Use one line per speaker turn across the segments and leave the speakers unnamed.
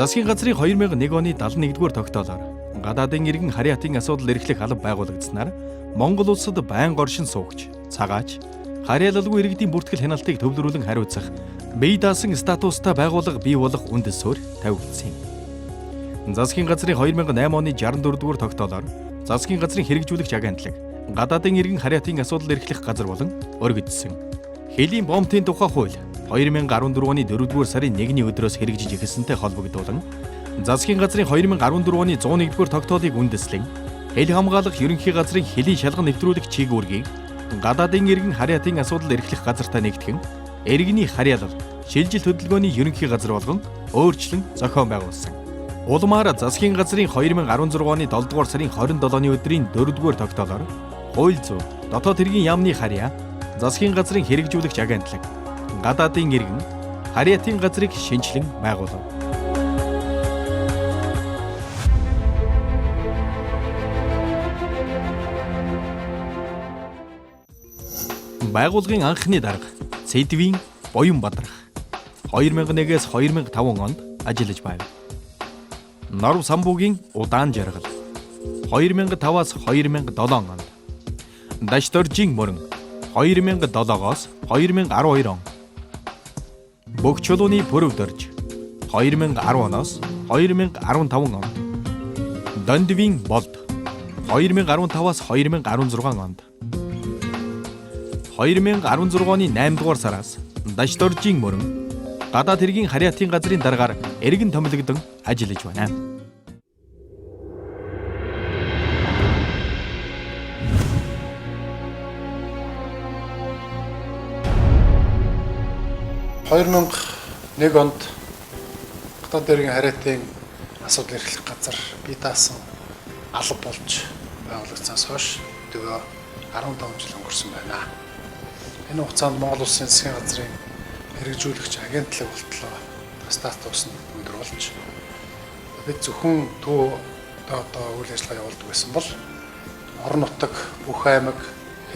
Засгийн газрын 2001 оны 71-р тогтоолоор гадаадын иргэн харьяатын асуудал эрхлэх алба байгуулагдсанаар Монгол улсад байнга оршин суугч, цагаач, харьяалалгүй иргэдийн бүртгэл хяналтыг төвлөрүүлэн хариуцах бие даасан статустай байгууллага бий болох үндэс суурь тавигдсан юм. Засгийн газрын 2008 оны 64-р тогтоолоор засгийн газрын хэрэгжүүлэгч агентлаг гадаадын иргэн харьяатын асуудал эрхлэх газар болон өргөдсөн. Хөлийн бомтын тухай хууль 2014 оны 4-р сарын 1-ний өдрөөс хэрэгжиж эхэлсэнтэй холбогдуулан засгийн газрын 2014 оны 101-р тогтоолыг үндэслэн хэл хамгаалах ерөнхий газрын хөлийн шалган нэвтрүүлэх чиг үүргийг гадаадын иргэн харьяатын асуудал эрхлэх газартай нэгтгэн иргэний харьяалал шилжил хөдөлгөөний ерөнхий газар болгон өөрчлөн зохион байгуулсан. Улмаар засгийн газрын 2016 оны 7-р сарын 27-ны өдрийн 4-р тогтоолоор хууль зүйн дотоод хэргийн яамны харьяа засгийн газрын хэрэгжүүлэгч агентлаг гадаадын иргэн харьяатын газрыг шинэчлэн байгуулав. Байгууллагын анхны дарга Сэдвийн Буян Бадрах 2001-ээс 2005 онд ажиллаж байв. Норв самбуугийн удаан жаргал 2005-аас 2007 онд. Дашдоржийн мөрөн 2007-оос 2012 он. Бөгчулууны Пүрэв дорж 2010 оноос 2015 онд. Дондвийн болд 2015-аас 2016 онд. 2016 оны 8 дугаар сараас Дашдоржийн мөрөн гадаад хэргийн харьяатын газрын даргаар эргэн томилогдон ажиллаж байна.
— 2001 онд гадаад иргэн харьяатын асуудал эрхлэх газар бие даасан алба болж байгуулагдсанаас хойш өдөө 15 жил өнгөрсөн байна. Энэ хугацаанд Монгол Улсын засгийн газрын хэрэгжүүлэгч агентлаг болтлоо статус нь өндөр болж бид зөвхөн төв одоо үйл ажиллагаа явуулдаг байсан бол орон нутаг, бүх аймаг,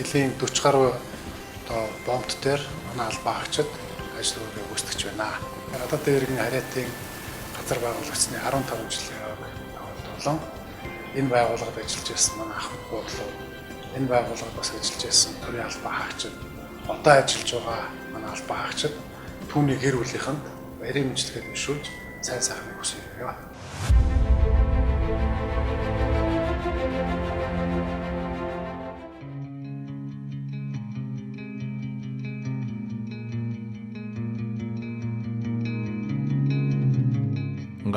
хөлийн 40 гаруй одоо бомбт дээр манай албан хаагчид ажил үүргээ гүйцэтгэж байна. Гадаад иргэн харьяатын газар байгуулагдсаны 15 жилийн яваг тохиолдолон энэ байгууллагад ажиллаж байсан манай ах буудлууд, энэ байгууллагад бас ажиллаж байсан төрийн албан хаагчид, одоо ажиллаж байгаа манай албан хаагчид түүний гэр бүлийнхэнд баярын мэндчилгээ дэвшүүлж сайн сайхныг хүсье.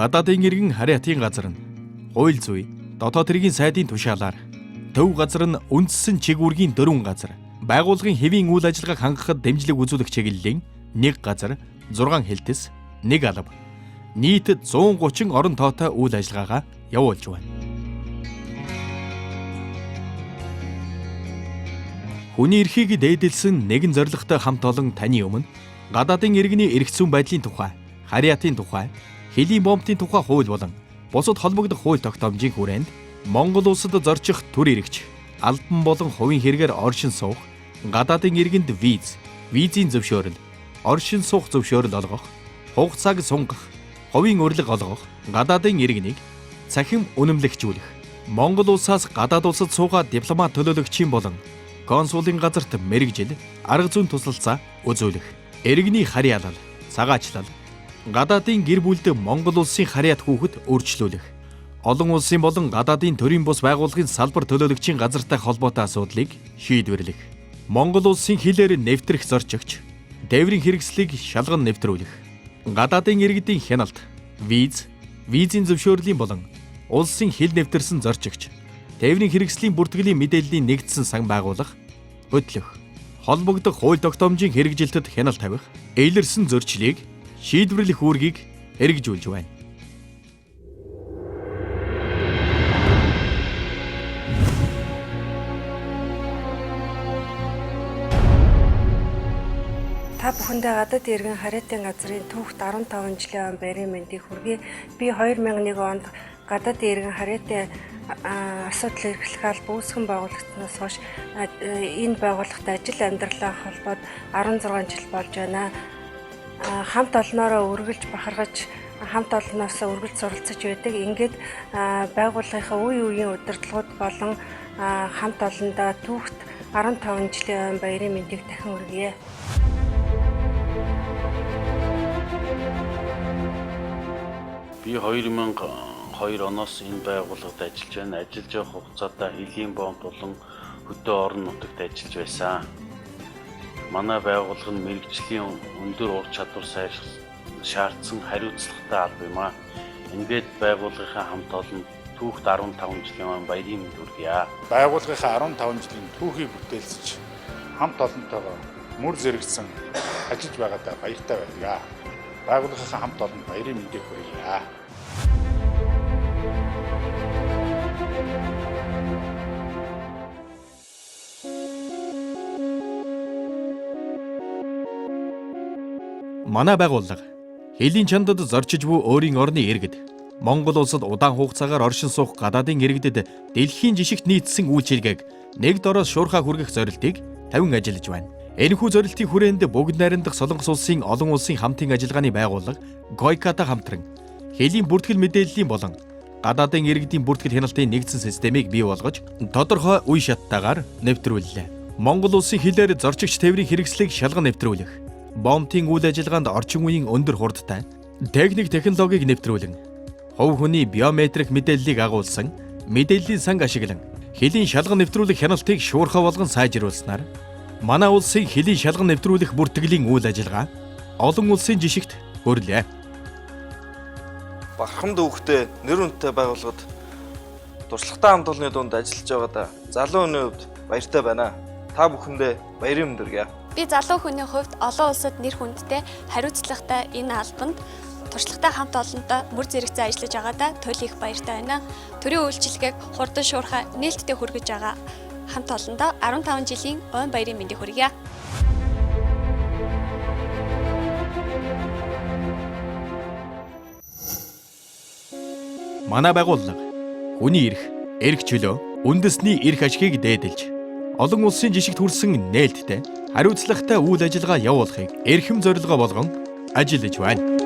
Гадаадын иргэн харьяатын газар нь хууль зүй дотоод хэргийн сайдын тушаалаар төв газар нь үндсэн чиг үүргийн 4 газар байгууллагын хэвийн үйл ажиллагааг хангахад дэмжлэг үзүүлэх чиглэлийн 1 газар 6 хэлтэс 1 алба нийт 130 орон тоотой үйл ажиллагаагаа явуулж байна. Хүний эрхийг дээдэлсэн нэгэн зорилготой хамт олон таны өмнө гадаадын иргэний эрх зүйн байдлын тухай, харьяатын тухай, хөлийн бомбын тухай хууль болон бусад холбогдох хууль тогтоомжийн хүрээнд Монгол улсад зорчих төр иргэч, албан болон хувийн хэрэгээр оршин суух, гадаадын иргэнд виз, визийн зөвшөөрөл, оршин суух зөвшөөрөл олгох, хугацааг сунгах, хувийн урилга олгох, гадаадын иргэнийг цахим үнэмлэгчүүлэх, Монгол улсаас гадаад улсад суугаа дипломат төлөөлөгчийн болон консулын газарт мэргэжил, арга зүйн туслалцаа үзүүлэх, иргэний харьяалал, цагаачлал, гадаадын гэр бүлд Монгол улсын харьяат хүүхэд өөрчлүүлэх, олон улсын болон гадаадын төрийн бус байгууллагын салбар төлөөлөгчийн газартай холбоотой асуудлыг шийдвэрлэх, Монгол улсын хилээр нэвтрэх зорчигч, тээврийн хэрэгслийг шалган нэвтрүүлэх, гадаадын иргэдийн хяналт, виз, визийн зөвшөөрлийн болон улсын хил нэвтэрсэн зорчигч, тээврийн хэрэгслийн бүртгэлийн мэдээллийн нэгдсэн сан байгуулах, хөтлөх, холбогдох хууль тогтоомжийн хэрэгжилтэд хяналт тавих, илэрсэн зөрчлийг шийдвэрлэх үүргийг хэрэгжүүлж байна.
Та бүхэндээ гадаад иргэн харьяатын газрын түүхт 15 жилийн баярын мэндийг хүргэе. Би 2001 онд гадаад иргэн харьяатын асуудал эрхлэх алба үүсгэн байгуулагдсанаас хойш энэ байгууллагт ажил амьдралаа холбоод 16 жил болж байна. Хамт олноороо үргэлж бахархаж хамт олноос үргэлж суралцаж байдаг. Ингээд байгууллагынхаа үе үеийн удирдлагууд болон хамт олондоо түүхт 15 жилийн ойн баярын мэндийг дахин хүргье.
Би 2002 оноос энэ байгууллагад ажиллаж байна. Ажиллаж явах хугацаатаа хөлийн бомб болон хөдөө орон нутагт ажиллаж байсан. Манай байгууллага нь мэргэжлийн өндөр ур чадвар шаардсан хариуцлагатай алба юм аа. Ингээд байгууллагынхаа хамт олонд түүхт 15 жилийн ойн баярын мэнд хүргье.
Байгууллагынхаа 15 жилийн түүхийг бүтээлсэж хамт олонтойгоо мөр зэрэгцэн ажиллаж байгаадаа баяртай байдаг. Байгууллагынхаа хамт олонд баярын мэндийг хүргье.
Манай байгууллага хөлийн чандад зорчиж буй өөрийн орны иргэд Монгол улсад удаан хугацаагаар оршин суух гадаадын иргэдэд дэлхийн жишигт нийцсэн үйлчилгээг нэг дороос шуурхаа хүргэх зорилтыг тавин ажиллаж байна. Энэхүү зорилтын хүрээнд бүгд найрамдах Солонгос улсын олон улсын хамтын ажиллагааны байгууллага КОЙКА-тай хамтран хөлийн бүртгэл мэдээллийн болон гадаадын иргэдийн бүртгэл хяналтын нэгдсэн системийг бий болгож тодорхой үе шаттайгаар нэвтрүүллээ. Монгол улсын хилээр зорчигч тээврийн хэрэгслийг шалган нэвтрүүлэх, бомтын үйл ажиллагаанд орчин үеийн өндөр хурдтай техник технологиг нэвтрүүлэн хувь хүний биометрик мэдээллийг агуулсан мэдээллийн санг ашиглан хөлийн шалган нэвтрүүлэх хяналтыг шуурхай болгон сайжруулснаар манай улсын хөлийн шалган нэвтрүүлэх бүртгэлийн үйл ажиллагаа олон улсын жишигт хөрлөө.
Бархан дүүхтэй нэр хүндтэй байгууллагад туршлагатай хамт олонны дунд ажиллаж байгаадаа залуу хүний хувьд баяртай байна. Та бүхэндээ баярын мэнд хүргье.
Би залуу хүний хувьд олон улсад нэр хүндтэй хариуцлагатай энэ албанд туршлагатай хамт олонтой мөр зэрэгцээ ажиллаж байгаадаа туйл их баяртай байна. Төрийн үйлчилгээг хурдан шуурхай нээлттэй хүргэж байгаа хамт олондоо 15 жилийн ойн баярын мэндийг хүргье.
Манай байгууллага хүний эрх, эрх чөлөө, үндэсний эрх ашигыг дээдэлж олон улсын жишигт хүрсэн нээлттэй, хариуцлагатай үйл ажиллагаа явуулахыг эрхэм зорилгоо болгон ажиллаж байна.